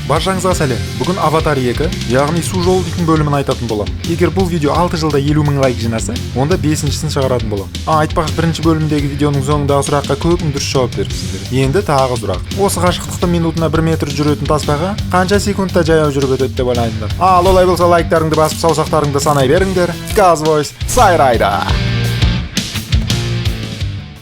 Баршаңызға сәлем! Бүгін «Аватар 2», яғни «Су жолы» дейтін бөлімін айтатын боламын. Егер бұл видео 6 жылда 50 мың лайк жинаса, онда бесіншісін шығаратын боламын. А, айтпақшы, бірінші бөлімдегі видеоның соңындағы сұраққа көбің дұрыс жауап беріпсіздер. Енді тағы сұрақ: осы қашықтықты минутына 1 метр жүретін тасбақа қанша секундта жаяу жүріп өтеді деп ойлайсыңдар? Ал олай болса, лайктарыңды басып, саусақтарыңды санай беріңдер. Газвойс сайрайды.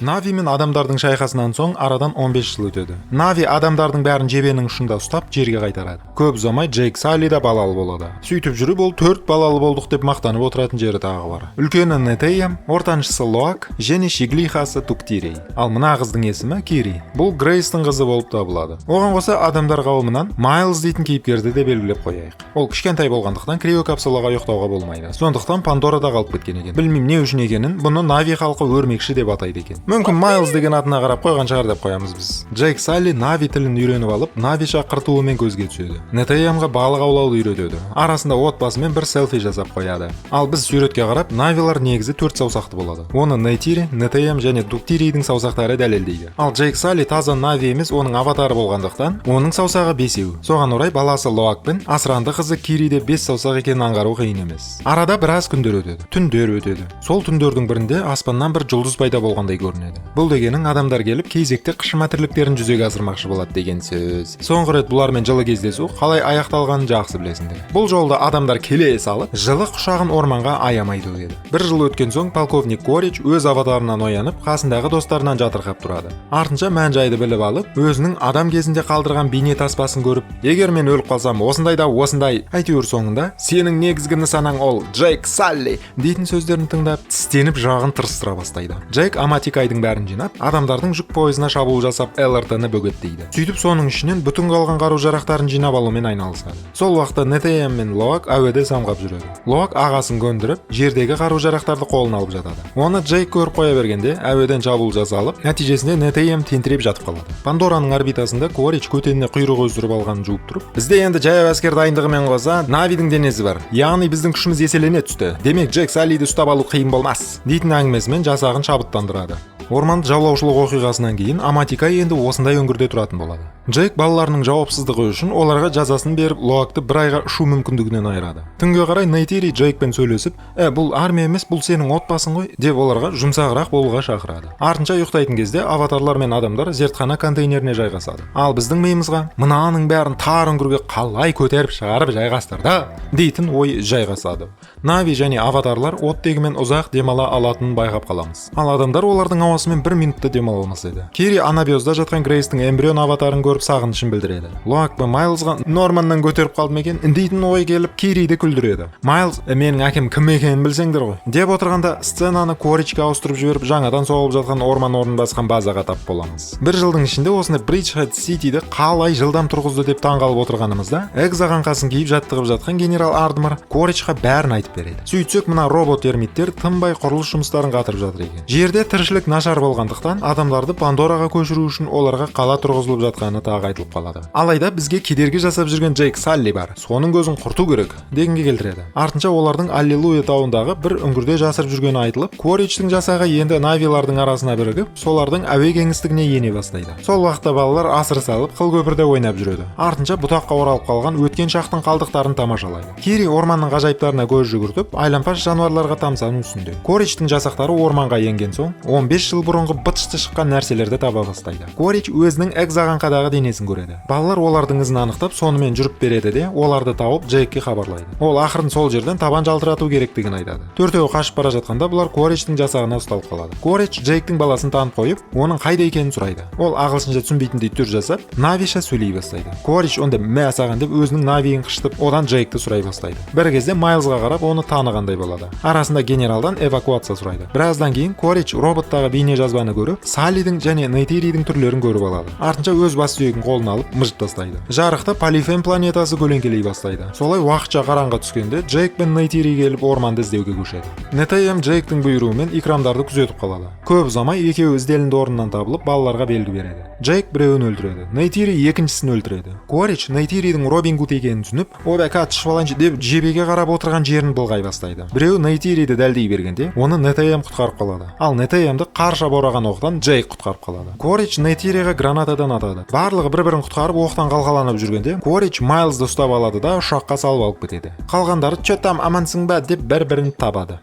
Нави мен адамдардың шайқасынан соң арадан 15 жыл өтеді. Нави адамдардың бәрін жебенің ұшында ұстап, жерге қайтарады. Көп ұзамай Джейк Салли да балалы болады. Сөйтіп жүріп ол төрт балалы болдық деп мақтанып отыратын жері тағы бар. Үлкені Нетеям, ортаншысы Лоак және щеглихасы Туктирей. Ал мына қыздың есімі Кири. Бұл Грейстің қызы болып табылады. Оған қоса адамдар қауымынан Майлз дейтін кейіпкерді де белгілеп қояйық. Ол кішкентай болғандықтан, криокапсулаға ұйықтауға болмайды. Сондықтан Пандорада қалып кеткен екен. Білмеймін, не үшін екенін, бұны Нави халқы өрмекші деп атайды екен. Мүмкін, Майлз деген атына қарап қойған шығар деп қоямыз біз. Джейк Салли Нави тілін үйреніп алып, навиша қыртуымен көзге түседі. Нетеямға балық аулауды үйретеді. Арасында отбасымен бір селфи жасап қояды. Ал біз суретке қарап, навилар негізі төрт саусақты болады. Оны Нейтири, Нетеям және Дуктирийдің саусақтары дәлелдейді. Ал Джейк Салли таза нави емес, оның аватары болғандықтан, оның саусағы бесеу. Соған орай баласы Лоак пен асыранды қызы Кириде бес саусақ екенін аңғару қиын емес. Арада біраз күндер өтеді, түндер өтеді. Сол түндердің бірінде аспаннан бір жұлдыз пайда болғандай көрінеді. Бұл дегенің адамдар келіп, кезекті қышыма тірліктерін жүзеге асырмақшы болады деген сөз. Соңғы рет бұлармен жылы кездесу қалай аяқталғанын жақсы білесіңдер. Бұл жолда адамдар келе салып, жылы құшағын орманға аямай төгеді. Бір жыл өткен соң полковник Корич өз аватарынан оянып, қасындағы достарынан жатырқап тұрады. Артынша мән жайды біліп алып, өзінің адам кезінде қалдырған бейне таспасын көріп, егер мен өліп қалсам, осындай да осындай, әйтеуір соңында «Сенің негізгі нысанаң ол Джейк Салли» дейтін сөздерін тыңдап, тістеніп, жағын тырыстыра бастайды. Джейк Аматикайдың бәрін жинап, адамдардың жүк пойызына шабуыл жасап, ЛРТ-ны бөгеттейді. Сөйтіп, соның ішінен бүтін қалған қару жарақтарын жинап алумен айналысады. Сол уақытта Нетеям мен Лоак әуеде самғап жүреді. Лоак ағасын көндіріп, жердегі қару жарақтарды қолына алып жатады. Оны Джейк көріп қоя бергенде, әуеден шабуыл жасалып, нәтижесінде Нетеям тентіреп жатып қалады. Пандораның орбитасында Корич көтеніне құйрық өздіріп алғанын жуып тұрып, «Бізде енді жаяу әскер дайындығымен қоса Навидің денесі бар, яғни біздің күшіміз еселене түсті. Демек, Джек Саллиді ұстап алу қиын болмас», – дейтін әңгімесімен жасағын шабыттандырады. Орманды жаулаушылық оқиғасынан кейін Аматикай енді осындай үңгірде тұратын болады. Джейк балаларының жауапсыздығы үшін оларға жазасын беріп, Лоакты бір айға ұшу мүмкіндігінен айырады. Түнге қарай Нейтири Джейкпен сөйлесіп, «Ә, бұл армия емес, бұл сенің отбасың ғой», – деп, оларға жұмсағырақ болуға шақырады. Артынша ұйықтайтын кезде аватарлар мен адамдар зертхана контейнеріне жайғасады. Ал біздің миымызға «Мынаның бәрін тар үңгірге қалай көтеріп шығарып жайғастырды?» дейтін ой жайғасады. Нави және аватарлар оттегімен ұзақ демала алатынын байқап қаламыз. Ал адамдар олардың ауасымен бір минутта демала алмас еді. Кири анабиозда жатқан Грейстің эмбрион аватарын көріп, сағынышын білдіреді. Лоак пен Майлзға «Норманнан көтеріп қалды ма екен?» дейтін ой келіп, Кириді күлдіреді. Майлз «Менің әкем кім екенін білсеңдер ғой» деп отырғанда, сценаны Коричке ауыстырып жіберіп, жаңадан соғылып жатқан орман орнын басқан базаға тап боламыз. Бір жылдың ішінде осындай Бриджхед Ситиді қалай жылдам тұрғызды деп таңғалып отырғанымызда, экзоқаңқасын киіп жаттығып жатқан генерал Ардмар Коричқа бәрін айтып береді. Сөйтсек, мына робот термиттер тынбай құрылыс жұмыстарын қатырып жатыр екен. Жерде тіршілік нашар болғандықтан, адамдарды Пандораға көшіру үшін оларға қала тұрғызылып жатқаны тағы айтылып қалады. Алайда «Бізге кедергі жасап жүрген Джейк Салли бар, соның көзін құрту керек» дегенге келтіреді. Артынша олардың Аллилуйя тауындағы бір үңгірде жасырып жүргені айтылып, Коричтің жасағы енді навилардың арасына бірігіп, солардың әуе кеңістігіне ене бастайды. Сол уақытта балалар асыр салып, қыл көпірде ойнап жүреді. Артынша бұтаққа оралып қалған өткен шақтың қалдықтарын тамашалайды. Кири орманның ғажайыптарына көз жүгіртіп, айлампаз жануарларға тамсану үстінде. Коричтің жасақтары орманға енген соң, 15 жыл бұрынғы быт-шыты шыққан нәрселерді таба бастайды. Корич өзінің экзоқаңқадағы денесін көреді. Балалар олардың ізін анықтап, сонымен жүріп береді де, оларды тауып, Джейкке хабарлайды. Ол ақырын сол жерден табан жалтырату керектігін айтады. Төртеуі қашып бара жатқанда, бұлар Коричтің жасағына ұсталып қалады. Корич Джейктің баласын танып қойып, оның қайда екенін сұрайды. Ол ағылшынша түсінбейтіндей түр жасап, навиша сөйлей бастайды. Корич «Онда мә саған» деп, өзінің навиін қышытып, одан Джейкті сұрай бастайды. Бір кезде Майлзға қарап, оны танығандай болады. Арасында генералдан эвакуация сұрайды. Біраздан кейін Корич роботтағы бейне жазбаны көріп, Саллидің және Нейтиридің түрлерін көріп алады. Артынша өз бас сүйегін қолына алып, мыжып тастайды. Жарықта Полифем планетасы көлеңкелей бастайды. Солай уақытша қараңғы түскенде, Джейк пен Нейтири келіп, орманды іздеуге көшеді. Нетеям Джейктің бұйруымен икрамдарды күзетіп қалады. Көп ұзамай екеуі ізделінді орнынан табылып, балаларға белгі береді. Джейк біреуін өлтіреді, Нейтири екіншісін өлтіреді. Корич Нейтиридің Робин Гуд екенін түсініп, «Ойбай, қазір тышып алайыншы» деп, жебеге қарап отырған жерін былғай бастайды. Біреу Нейтириді дәлдей бергенде, оны Нетеям құтқарып қалады. Ал Нетеямды қаржылай. Қарша бораған оқтан Джейк құтқарып қалады. Корич Нейтириға гранатадан атады. Барлығы бір бірін құтқарып, оқтан қалқаланып жүргенде, Корич Майлзды ұстап алады да, ұшаққа салып алып кетеді. Қалғандары «Че там, амансың ба?» деп бір бірін табады.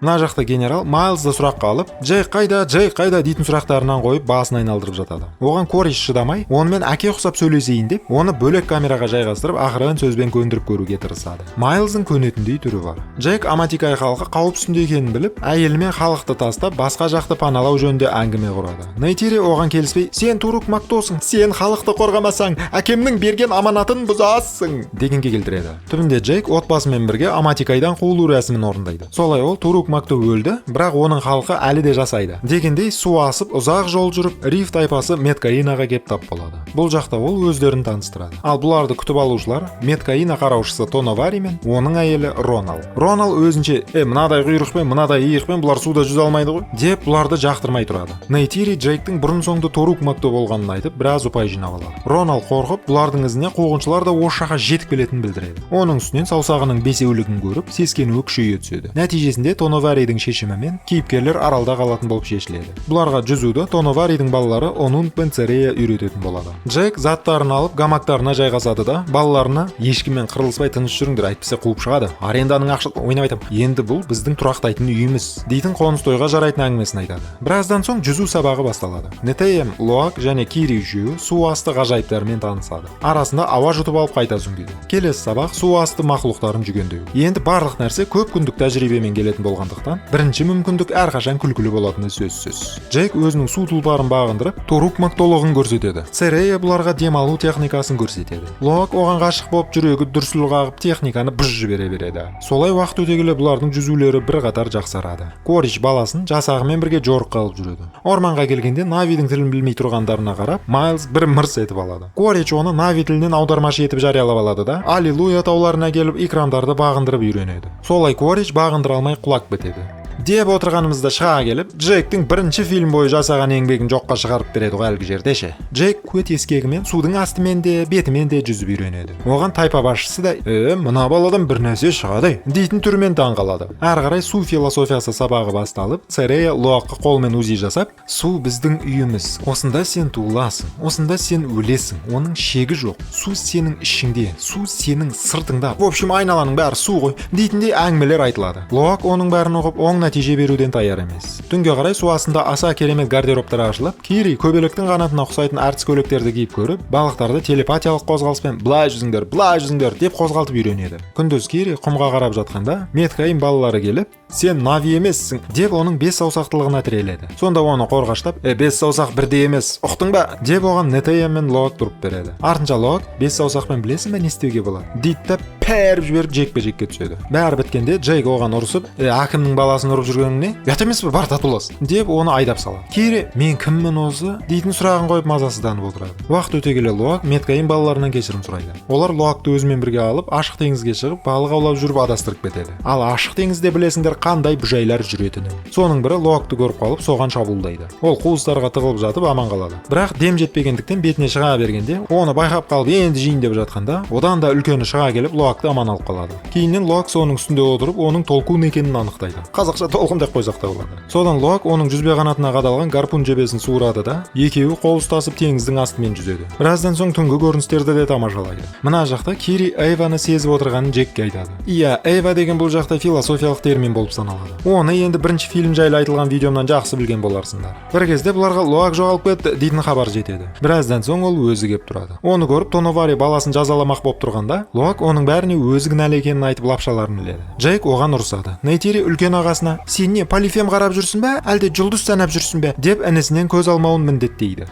Мына жақта генерал Майлзды сұраққа алып, «Джейк қайда, Джейк қайда?» дейтін сұрақтарынан қойып, басын айналдырып жатады. Оған Корич шыдамай, онымен әке ұқсап сөйлесейін деп, оны бөлек камераға жайғастырып, ақырын сөзбен көндіріп көруге тырысады. Майлздың көнетіндей түрі бар. Джейк Аматикай халқы қауіп үстінде екенін біліп, әйелімен халықты тастап, басқа жақты паналау жөнінде әңгіме құрады. Нейтири оған келіспей, «Сен Турук Мактосың, сен халықты қорғамасаң, әкемнің берген аманатын бұзасың» дегенге келтіреді. Түбінде Джейк отбасымен бірге Аматикайдан қуылу рәсімін орындайды. Солай ол Турук Макто өлді, бірақ оның халқы әлі де жасайды дегендей, су асып, ұзақ жол жүріп, Риф тайпасы Меткаинаға кеп тап болады. Бұл жақта ол өздерін таныстырады. Ал бұларды күтіп алушылар Меткаина қараушысы Тоновари мен оның әйелі Ронал. Ронал өзінше: «Е, мынадай құйрықпен, мынадай иықпен бұлар суда жүзе алмайды ғой», – деп, бұларды жақтырмай тұрады. Нейтири Джейктің бұрын соңды Торук Макто болғанын айтып, біраз ұпай жинап алады. Ронал қорқып, бұлардың ізіне қуғыншылар да осы жаққа жетіп келетінін білдіреді. Оның үстінен саусағының бесеулігін көріп, сескенуі күшейе түседі. Нәтижесінде Тоноваридің шешімімен кейіпкерлер аралда қалатын болып шешіледі. Бұларға жүзуді Тоноваридің балалары Онун пен Церея үйрететін болады. Джек заттарын алып, гамактарына жайғасады да, балаларына: «Ешкіммен қырылыспай, тыныш жүріңдер, әйтпесе қуып шығады, аренданың ақша ойнап айтамын, енді бұл біздің тұрақтайтын үйіміз», – дейтін қоныс тойға жарайтын әңгімесін айтады. Біраздан соң жүзу сабағы басталады. Нетеем, Лоак және Кири үшеуі су асты ғажайыптарымен танысады. Арасында ауа жұтып алып, қайта сүңгиді. Келесі сабақ – су асты мақұлықтарын жүгендеу. Енді барлық нәрсе көп күндік тәжірибемен келетін болғандықтан, бірінші мүмкіндік әрқашан күлкілі болатыны сөзсіз. Джек өзінің су тұлпарын бағындырып, Торук Мактолығын көрсетеді. Церея бұларға демалу техникасын көрсетеді. Лоак оған ғашық болып, жүрегі дүрсіл қағып, техниканы бұз жібере береді. Солай уақыт өте келе бұлардың жүзулері бірқатар жақсарады. Корич баласын жасағымен бірге жорыққа алып жүреді. Орманға келгенде Навидің тілін білмей тұрғандарына қарап, Майлз бір мырс етіп алады. Корич оны Нави тілінен аудармашы етіп жариялап алады да, Аллилуйя тауларына келіп, икрамдарды бағындырып үйренеді. Солай Корич бағындыра алмай, құлап кетеді. Деп отырғанымызда шыға келіп, Джектің бірінші фильм бойы жасаған еңбегін жоққа шығарып береді ғой әлгі жерде ше. Джек көт ескегімен судың астымен де, бетімен де жүзіп үйренеді. Оған тайпа басшысы да: «Е, мына баладан бір нәрсе шығады ай», – дейтін түрмен таң қалады. Әрі қарай су философиясы сабағы басталып, Церея Лоаққа қолмен узи жасап: «Су – біздің үйіміз, осында сен туыласың, осында сен өлесің, оның шегі жоқ, су сенің ішіңде, су сенің сыртыңда, в общем, айналаның бәрі су ғой», – дейтіндей әңгімелер айтылады. Лоак оның бәрін ұғып, оң нәтиже беруден даяр емес. Түнге қарай су астында аса керемет гардеробтар ашылып, Кири көбелектің қанатына ұқсайтын әртіс көйлектерді киіп көріп, балықтарды телепатиялық қозғалыспен «былай жүзіңдер, былай жүзіңдер» деп қозғалтып үйренеді. Күндіз Кири құмға қарап жатқанда, Меткаин балалары келіп: «Сен Нави емессің», – деп, оның бес саусақтылығына тіреледі. Сонда оны қорғаштап: «Е, бес саусақ бірдей емес, ұқтың ба?» – деп, оған Нетея мен Лоак тұрып береді. Артынша Лоак: «Бес саусақпен білесің бе, не істеуге болады?» – дейді да, пәріп жіберіп, жекпе жекке түседі. Бәрі біткенде Джейк оған ұрысып: «Е, әкімнің баласын ұрып жүргенің не, ұят емес пе? Бар, татулас», – деп, оны айдап салады. Кири «Мен кіммін осы?» дейтін сұрағын қойып, мазасызданып отырады. Уақыт өте келе Лоак Меткаин балаларынан кешірім сұрайды. Олар Лоакты өзімен бірге алып, ашық теңізге шығып, балық аулап жүріп адастырып кетеді. Ал ашық теңізде білесіңдер қандай бұжайлар жүретінін. Соның бірі Лоакты көріп қалып, соған шабуылдайды. Ол қуыстарға тығылып жатып аман қалады, бірақ дем жетпегендіктен бетіне шыға бергенде, оны байқап қалып, енді жейін деп жатқанда, одан да үлкені шыға келіп, Лоакты аман алып қалады. Кейіннен Лоак соның үстінде отырып, оның толкун екенін анықтайды. Қазақша толқын деп қойсақ та болады. Содан Лоак оның жүзбе қанатына қадалған гарпун жебесін суырады да, екеуі қол ұстасып, теңіздің астымен жүзеді. Біраздан соң түнгі көріністерді де тамашалайды. Мына жақта Кири Эйваны сезіп отырғанын Джекке айтады. Иә, Эйва деген бұл жақта философиялық термин болып саналады. Оны енді бірінші фильм жайлы айтылған видеомнан жақсы білген боларсыңдар. Бір кезде бұларға «Лоак жоғалып кетті» дейтін хабар жетеді. Біраздан соң ол өзі кеп тұрады. Оны көріп, Тоновари баласын жазаламақ болып тұрғанда, Лоак оның бәріне өзі кінәлі екенін айтып, лапшаларын іледі. Джейк оған ұрысады. Нейтири үлкен ағасына: «Сен не, Полифем қарап жүрсің бе, әлде жұлдыз санап жүрсің бе?» – деп, інісінен көз алмауын міндеттейді.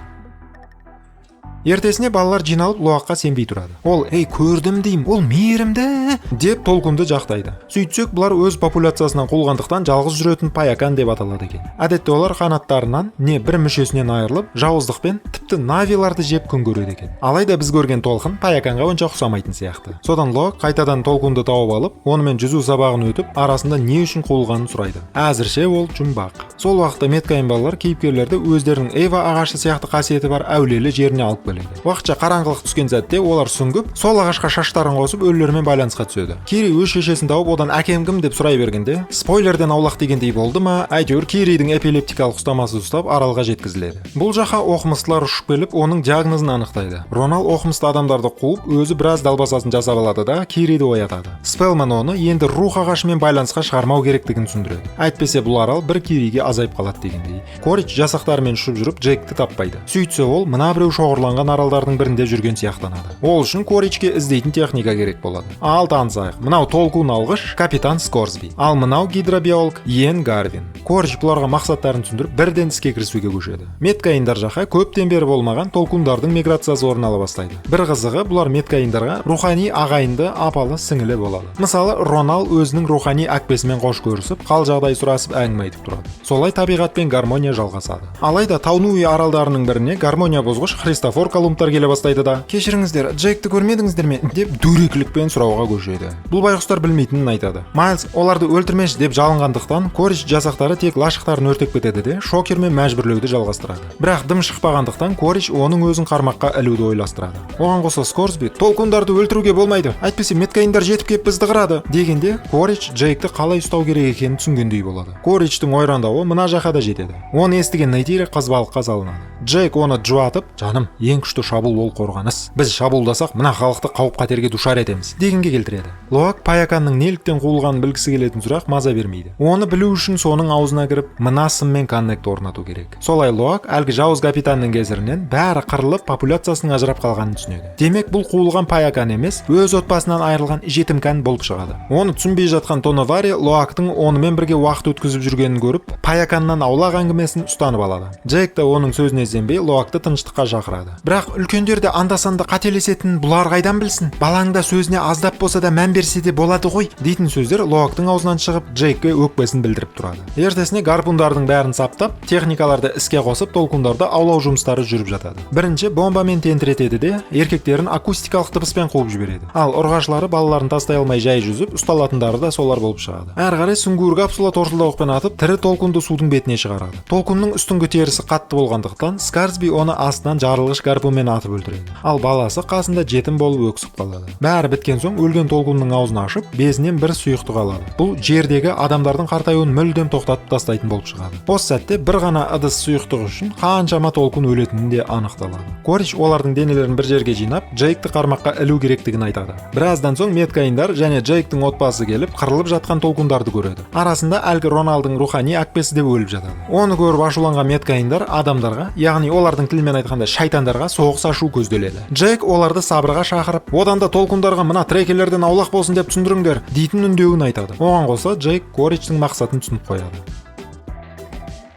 Ертесіне балалар жиналып, Лоаққа сенбей тұрады. Ол: «Ей, көрдім деймін, ол мейірімді», – деп, толқынды жақтайды. Сөйтсек, бұлар өз популяциясынан қуылғандықтан жалғыз жүретін паякан деп аталады екен. Әдетте олар қанаттарынан не бір мүшесінен айырылып, жауыздықпен тіпті навиларды жеп күн көреді екен. Алайда біз көрген толқын паяканға онша ұқсамайтын сияқты. Содан Лоак қайтадан толқынды тауып алып, онымен жүзу сабағын өтіп, арасында не үшін қуылғанын сұрайды. Әзірше ол жұмбақ. Сол уақытта Меткаин балалар кейіпкерлерді өздерінің эва ағашы сияқты қасиеті бар әулиелі жеріне алып кетеді. келеді. Уақытша қараңғылық түскен сәтте олар сүңгіп, сол ағашқа шаштарын қосып, өлілермен байланысқа түседі. Кири өз шешесін тауып, одан «Әкем кім?» деп сұрай бергенде, спойлерден аулақ дегендей болды ма, әйтеуір Киридің эпилептикалық ұстамасы ұстап, аралға жеткізіледі. Бұл жаққа оқымыстылар ұшып келіп, оның диагнозын анықтайды. Ронал оқымысты адамдарды қуып, өзі біраз далбасасын жасап алады да, Кириді оятады. Спелман оны енді рух ағашымен байланысқа шығармау керектігін түсіндіреді, әйтпесе бұл арал бір Кириге азайып қалады дегендей. Корич жасақтарымен ұшып жүріп, Джекті таппайды. Сөйтсе, ол мына біреу шоғырланған аралдардың бірінде жүрген сияқтанады. Ол үшін Коричке іздейтін техника керек болады. Ал танысайық: мынау толқын алғыш капитан Скорсби, ал мынау гидробиолог Иен Гарвин. Корич бұларға мақсаттарын түсіндіріп, бірден іске кірісуге көшеді. Меткаиндар жаққа көптен бері болмаған толқындардың миграциясы орын ала бастайды. Бір қызығы, бұлар меткаиндарға рухани ағайынды, апалы сіңілі болады. Мысалы, Ронал өзінің рухани әкпесімен қош көрісіп, хал жағдай сұрасып, әңгіме айтып тұрады. Солай табиғатпен гармония жалғасады. Алайда Таунуи аралдарының біріне гармония бұзғыш Христофор Колумбтар келе бастайды да, «Кешіріңіздер, Джекті көрмедіңіздер ме?» деп дөрекілікпен сұрауға көшеді. Бұл байғұстар білмейтінін айтады. Майлз «Оларды өлтірмеші» деп жалынғандықтан, Корич жасақтары тек лашықтарын өртеп кетеді де, шокермен мәжбүрлеуді жалғастырады. Бірақ дым шықпағандықтан, Корич оның өзін қармаққа ілуді ойластырады. Оған қоса Скорсби «Толқындарды өлтіруге болмайды, әйтпесе меткаиндар жетіп келіп бізді қырады» дегенде, Корич Джейкті қалай ұстау керек екенін түсінгендей болады. Коричтің ойрандауы мына жаққа да жетеді. Оны естіген Нейтири қызбалыққа салынады. Джейк оны жұбатып, «Жаным, ең күшті шабуыл — ол қорғаныс. Біз шабуылдасақ, мына халықты қауіп қатерге душар етеміз» дегенге келтіреді. Лоак Паяканның неліктен қуылғанын білгісі келетін сұрақ маза бермейді. Оны білу үшін соның аузына кіріп, мына сыммен коннект орнату керек. Солай Лоак әлгі жауыз капитанның кесірінен бәрі қырылып, популяциясының ажырап қалғанын түсінеді. Демек, бұл қуылған Паякан емес, өз отбасынан айырылған жетімкән болып шығады. Оны түсінбей жатқан Тоновари Лоактың онымен бірге уақыт өткізіп жүргенін көріп, Паяканнан аулақ әңгімесін ұстанып алады. Джек та оның сөзіне сенбей, Лоакты тыныштыққа шақырады. Бірақ үлкендер де анда санда қателесетінін бұлар қайдан білсін? «Балаң да сөзіне аздап болса да мән берсе де болады ғой» дейтін сөздер Лоактың аузынан шығып, Джейкке өкпесін білдіріп тұрады. Ертесіне гарпундардың бәрін саптап, техникаларды іске қосып, толқындарды аулау жұмыстары жүріп жатады. Бірінші бомбамен тентіретеді де, еркектерін акустикалық дыбыспен қуып жібереді. Ал ұрғашылары балаларын тастай алмай, жай жүзіп, ұсталатындары да солар болып шығады. Әрі қарай сүңгуір капсула торсылдауықпен атып, тірі толқынды судың бетіне шығарады. Толқынның үстіңгі терісі қатты болғандықтан, Скарсби оны астынан жарылғыш гарпунмен атып өлтіреді. Ал баласы қасында жетім болып өксіп қалады. Бәрі біткен соң, өлген толқынның аузын ашып, безінен бір сұйықтық алады. Бұл жердегі адамдардың қартаюын мүлдем тоқтатып тастайтын болып шығады. Осы сәтте бір ғана ыдыс сұйықтық үшін қаншама толқын өлетіні де анықталады. Корич олардың денелерін бір жерге жинап, Джейкті қармаққа ілу керектігін айтады. Біраздан соң меткаиндар және Джейктің отбасы келіп, қырылып жатқан толқындарды көреді. Арасында әлгі Роналдың рухани әкпесі де өліп жатады. Оны көріп ашуланған меткаиндар адамдарға, яғни олардың тілімен айтқанда шайтандарға соғыс ашу көзделеді. Джейк оларды сабырға шақырып, одан да толқындарға мына трекерлерден аулақ болсын деп түсіндіріңдер дейтін үндеуін айтады. Оған қоса Джейк Коричтің мақсатын түсініп қояды.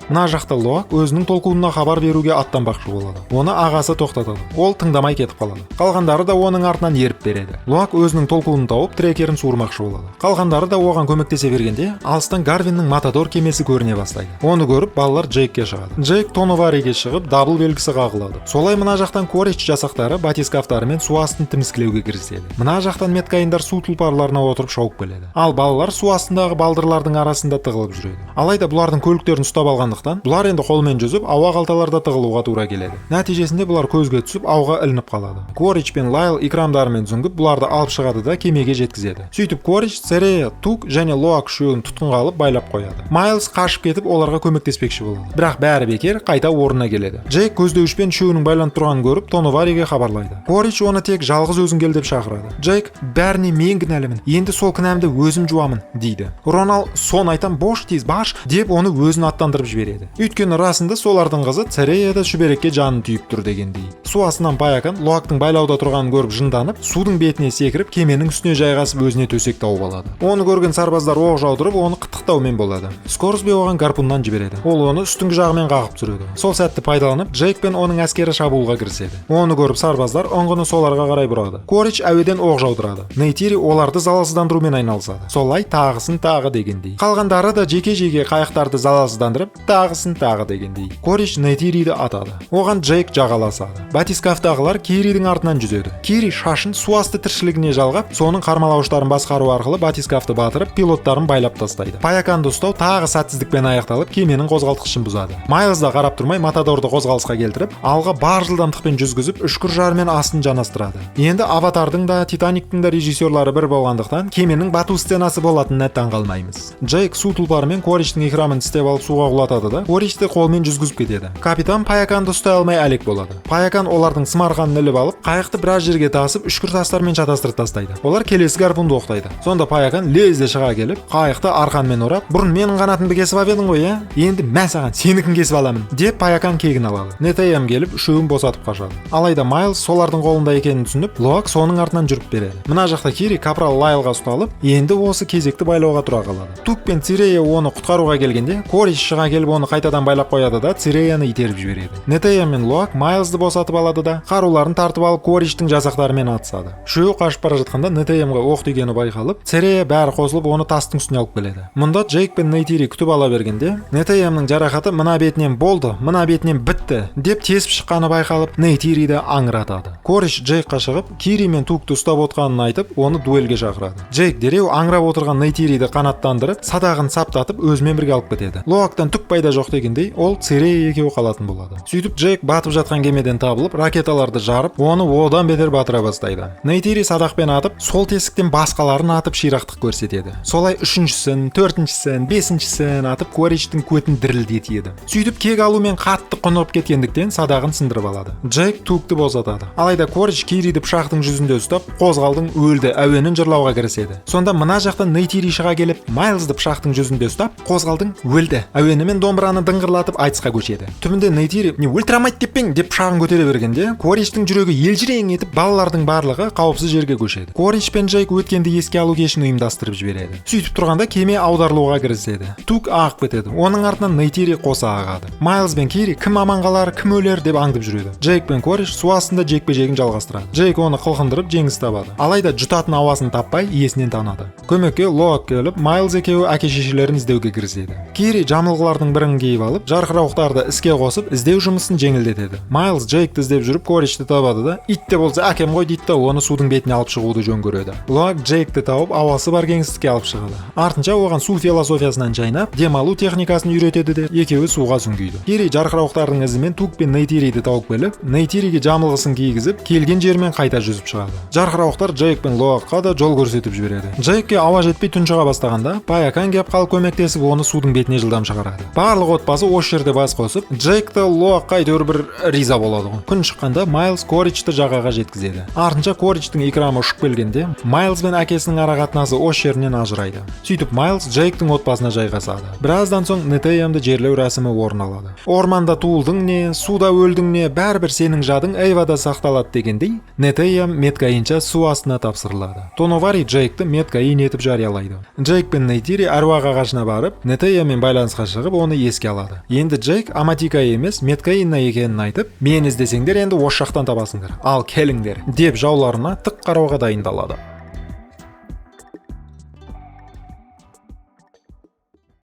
Мына жақта Лоак өзінің толқынына хабар беруге аттанбақшы болады. Оны ағасы тоқтатады. Ол тыңдамай кетіп қалады. Қалғандары да оның артынан еріп береді. Лоак өзінің толқынын тауып, трекерін суырмақшы болады. Қалғандары да оған көмектесе бергенде, алыстан Гарвиннің Матадор кемесі көріне бастайды. Оны көріп, балалар Джейкке шығады. Джейк Тоновариге шығып, дабыл белгісі қағылады. Солай мына жақтан Корич жасақтары батискафтарымен су астын тіміскілеуге кіріседі. Мына жақтан меткаиндар су тұлпарларына отырып шауып келеді. Ал балалар су астындағы балдырлардың арасында тығылып жүреді. Алайда бұлардың көліктерін ұстап алғандықтан, бұлар енді қолмен жүзіп, ауа қалталарда тығылуға тура келеді. Нәтижесінде бұлар көзге түсіп, ауға ілініп қалады. Корич пен Лайл икрамдарымен сүңгіп, бұларды алып шығады да, кемеге жеткізеді. Сөйтіп Корич Церея, Тук және Лоак үшеуін тұтқынға алып, байлап қояды. Майлз қашып кетіп, оларға көмектеспекші болады, бірақ бәрі бекер, қайта орнына келеді. Джейк көздеуішпен үшеуінің байланып тұрғанын көріп, Тоновариге хабарлайды. Корич оны тек жалғыз өзің кел деп шақырады. Джейк «Бәріне мен кінәлімін, енді сол кінәмді өзім жуамын» дейді. Ронал «Соны айтам, бош, тез барш» деп, оны өзін аттандырып жібереді, өйткені расында солардың қызы Церея да шүберекке жанын түйіп тұр дегендей. Су астынан Паякан Лоактың байлауда тұрғанын көріп, жынданып, судың бетіне секіріп, кеменің үстіне жайғасып, өзіне төсек тауып алады. Оны көрген сарбаздар оқ жаудырып, оны қытықтаумен болады. Скорсби оған гарпуннан жібереді. Ол оны үстіңгі жағымен қағып түсіреді. Сол сәтті пайдаланып, Джейк пен оның әскері шабуылға кіріседі. Оны көріп, сарбаздар ұңғыны соларға қарай бұрады. Корич әуеден оқ жаудырады. Нейтири оларды залалсыздандырумен айналысады. Солай тағысын тағы дегендей, қалғандары да жеке жеке қайықтарды залалсыздандырып, Тағысын тағы дегендей, Кориш Нейтириді атады. Оған Джейк жағаласады. Батискафтағылар Киридің артынан жүзеді. Кири шашын су асты тіршілігіне жалғап, соның қармалауыштарын басқару арқылы батискафты батырып, пилоттарын байлап тастайды. Паяканды ұстау тағы сәтсіздікпен аяқталып, кеменің қозғалтқышын бұзады. Майлз да қарап тұрмай, Матадорды қозғалысқа келтіріп, алға бар жылдамдықпен жүзгізіп, үшкір жармен астын жанастырады. Енді «Аватардың» да, «Титаниктің» да режиссерлары бір болғандықтан, кеменің бату сценасы болатынына таң қалмаймыз. Джейк су тұлпарымен Кориштің икрамын тістеп алып, суға құлатады да, Коришті қолмен жүзгізіп кетеді. Капитан Паяканды ұстай алмай әлек болады. Паякан олардың сым арқанын іліп алып, қайықты біраз жерге тасып, үшкір тастармен шатастырып тастайды. Олар келесі гарпунды оқтайды. Сонда Паякан лезде шыға келіп, қайықты арқанмен орап, «Бұрын менің қанатымды кесіп алып едің ғой, иә? Енді мә саған, сенікін кесіп аламын», – деп Паякан кегін алады. Нетаям келіп, үшеуін босатып қашады. Алайда Майлз солардың қолында екенін түсініп, Лоак соның артынан жүріп береді. Мына жақта Кири капрал Лайлға ұсталып, енді осы кезекті байлауға тұра қалады. Тук пен Цирея оны құтқаруға келгенде, Кориш шыға келіп, оны қайтадан байлап қояды да, Циреяны итеріп жібереді. Нетея мен Лоак Майлзды босатып алады да, қаруларын тартып алып, Кориштің жасақтарымен атысады. Үшеуі қашып бара жатқанда, Нетеямға оқ тигені байқалып, Цирея бәрі қосылып, оны тастың үстіне алып келеді. Мұнда Джейк пен Нейтири күтіп ала бергенде, Нетеямның жарақаты мына бетінен болды, мына бетінен бітті деп тесіп шыққаны байқалып, Нейтириді аңыратады. Кориш Джейкқа шығып, Кири мен Тукты ұстап отқанын айтып, оны дуэльге шақырады. Джейк дереу аңырап отырған Нейтириді қанаттандырып, садағын саптатып, өзімен бірге алып кетеді. Лоактан түк пайда жоқ дегендей, ол Цирея екеуі қалатын болады. Сөйтіп Джейк батып жатқан кемеден табылып, ракеталарды жарып, оны одан бетер батыра бастайды. Нейтири садақпен атып, сол тесіктен басқаларын атып, ширақтық көрсетеді. Солай үшіншісін, төртіншісін, бесіншісін атып, Кориштің көтін дірілдетеді. Сөйтіп кек алумен қатты құнығып кеткендіктен, садағын сындырып алады. Джейк Тукты босатады. Алайда Кориш Кириді пышақтың жүзінде ұстап, «Қозғалдың өлді» әуенін жырлауға кіріседі. Сонда мына жақтан Нейтири шыға келіп, Майлзды пышақтың жүзінде ұстап, «Қозғалдың өлді» әуенімен домбыраны дыңғырлатып, айтысқа көшеді. Түбінде Нейтири «Не өлтіре алмайды деп пең?» деп пышағын көтере бергенде, Кориштің жүрегі елжірең етіп, балалардың барлығы қауіпсіз жерге көшеді. Кориш пен Джейк өткенді еске алу кешін ұйымдастырып жібереді. Сөйтіп тұрғанда кеме аударылуға кіріседі. Тук ағып кетеді, оның артынан Нейтири қоса ағады. Майлз бен Кири кім аман қалар, кім өлер деп аңдып жүреді. Джейк пен Кориш су астында жекпе жегін жалғастырады. Джейк оны қылқындырып, жеңіс табады. Алайда жұтатын ауасын таппай, есінен танады. Көмекке Лоак келіп, Майлз екеуі әке шешелерін іздеуге кіріседі. Кири жамылғылардың бірін киіп алып, жарқырауықтарды іске қосып, іздеу жұмысын жеңілдетеді. Майлз Джейкті іздеп жүріп, Коришті табады да, «Ит те болса әкем ғой» дейді да, оны судың бетіне алып шығуды жөн көреді. Лоак Джейкті тауып, ауасы бар кеңістікке алып шығады. Артынша оған су философиясынан жайнап, демалу техникасын үйретеді де, екеуі суға сүңгиді. Кири жарқырауықтардың ізімен Тук пен Нейтириді тауып келіп, Нейтириге жамылғысын кигізіп, келген жермен қайта жүзіп шығады. Жарқырауықтар Джейк пен Лоакқа да жол көрсетіп жібереді. Джейкке ауа жетпей, тұншыға бастағанда, Паякан кеп қалып көмектесіп, оны судың бетіне жылдам шығарады. Барлық отбасы осы жерде бас қосып, Джейк та Лоакқа әйтеуір бір риза болады ғой. Күн шыққанда Майлз Коричті жағаға жеткізеді. Артынша Кориштің икрамы ұшып келгенде, Майлз бен әкесінің ара қатынасы осы жерінен ажырайды. Сөйтіп Майлз Джейктің отбасына жайғасады. Біраздан соң Нетеямды жерлеу рәсімі орын алады. Орманда туылдың не, суда өлдің не, бәрібір сенің жадың Эйвада сақталады дегендей, Нетеям Меткаинча су астына тапсырылады. Тоновари Джейкті Меткаин етіп жариялайды. Джейк пен Нейтири әруақ ағашына барып, Нетеямен байланысқа шығып, оны еске алады. Енді Джейк Аматика емес, Меткаинна екенін айтып, «Мені іздесеңдер, енді осы жақтан табасыңдар, ал келіңдер» деп жауларына тік қарауға дайындалады.